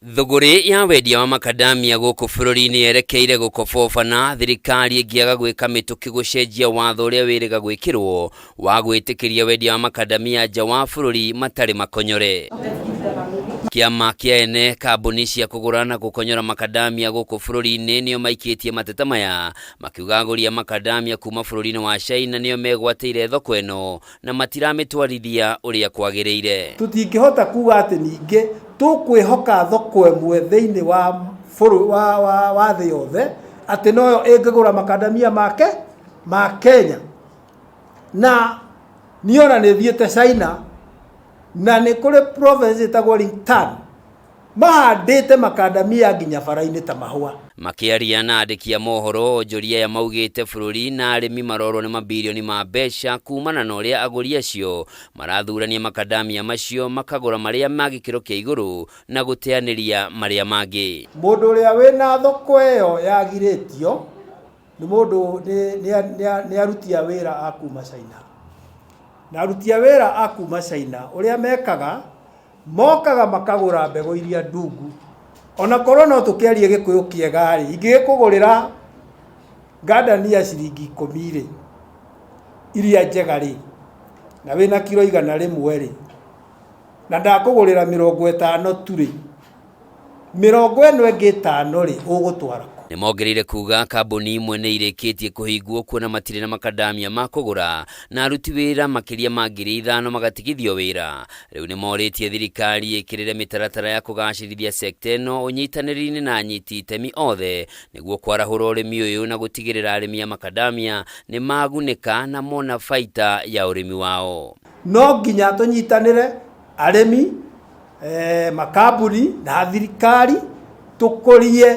Thũgũrĩ ya wendia wa makadamia gũkũ bũrũri-inĩ yerekeire gũkobobana thirikari ĩngĩaga gwĩka mĩtũkĩ gũcenjia watho ũrĩa wĩrĩga gwĩkĩrwo wa gwĩtĩkĩria wendia wa makadamia nja wa bũrũri matarĩ makonyore. Kĩama kĩa ene kambuni cia kũgũra na gũkonyora makadamia gũkũ bũrũri-inĩ nĩo maikĩtie mateta maya makiuga agũri a makadamia kuma bũrũri-inĩ wa China nĩo megwatĩire thoko ĩno na matiramĩtwarithia ũrĩa kwagĩrĩire. Tũtingĩhota kuga atĩ ningĩ tũkwĩhoka thoko ĩmwe thĩinĩ wa bũrũ wa thĩ yothe atĩ noyo ĩngĩgũra makadamia make ma Kenya. Na niĩ ona nĩ thiĩte China na nĩ kũrĩ province ĩtagwo Lingtan mahandĩte makadamia nginya bara-inĩ ta mahũa. Makĩaria na andĩki a mohoro, onjoria aya maugĩte bũrũri na arĩmi marorwo nĩ mabirioni ma mbeca kumana na ũrĩa agũri acio marathurania makadamia macio makagũra marĩa ma gĩkĩro kĩa igũrũ na gũteanĩria marĩa mangĩ. Mũndũ ũrĩa wĩna thoko ĩyo yagirĩtio nĩ mũndũ nĩ aruti a wĩra a kuma China. Na aruti a wĩra a kuma China ũrĩa mekaga mokaga makagũra mbegũ iria ndungu. Ona korwo no tũkĩarie gĩkũyũ kĩega rĩ, ingĩgĩkũgũrĩra ngandania ciringi 10 rĩ, iria njega rĩ, na wĩna kiro 100 rĩ, na ndakũgũrĩra 50 tu rĩ, 40 ĩngĩ 5 rĩ, ũgũtwara kũ? Nĩ mongereire kuga kambuni imwe nĩ irĩkĩtie kũhingwo kuona matirĩ na makadamia ma kũgũra na aruti wĩra makĩria ma 5,000 magatigithio wĩra. Rĩu nĩ morĩtie thirikari ĩkĩrĩre mĩtaratara ya kũgacĩrithia sekta ĩno ũnyitanĩri-inĩ na anyiti itemi othe nĩguo kwarahũra ũrĩmi ũyũ na gũtigĩrĩra arĩmi a makadamia nĩ magunĩka na mona baita ya ũrĩmi wao. No nginya tũnyitanĩre arĩmi, makambuni na thirikari tũkũrie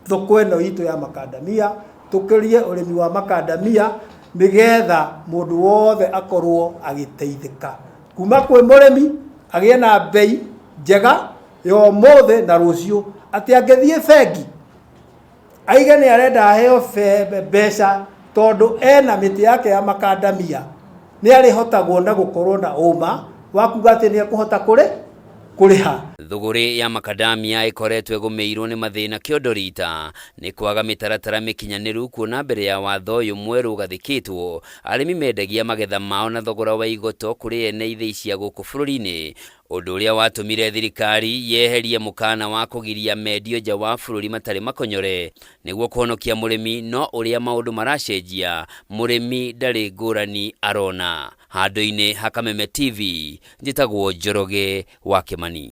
thoko ĩno itũ ya makadamia, tũkũrie ũrĩmi wa makadamia nĩgetha mũndũ wothe akorwo agĩteithĩka kuma kwĩ mũrĩmi agĩe na bei njega ya ũmũthĩ na rũciũ, atĩ angĩthiĩ bengi aige nĩ arenda aheo mbeca tondũ ena mĩtĩ yake ya makadamia, nĩ arĩhotagwo na gũkorwo na ũma wa kuga atĩ nĩ ekũhota kũrĩha. Thũgũrĩ ya makadamia ĩkoretwo ĩgũmĩirwo nĩ mathĩna kĩondo rita nĩ kwaga mĩtaratara mĩkinyanĩru kuona mbere ya watho ũyũ mwerũ ũgathĩkĩtwo arĩmi mendagia magetha mao na thogora wa igoto kũrĩ ene ithĩi cia gũkũ bũrũri-inĩ, ũndũ ũrĩa watũmire thirikari yeherie mũkana wa kũgiria mendio nja wa bũrũri matarĩ makonyore nĩguo kũhonokia mũrĩmi, no ũrĩa maũndũ maracenjia mũrĩmi ndarĩ ngũrani arona. Handũ-inĩ ha Kameme TV, njĩtagwo Njoroge wa Kĩmani.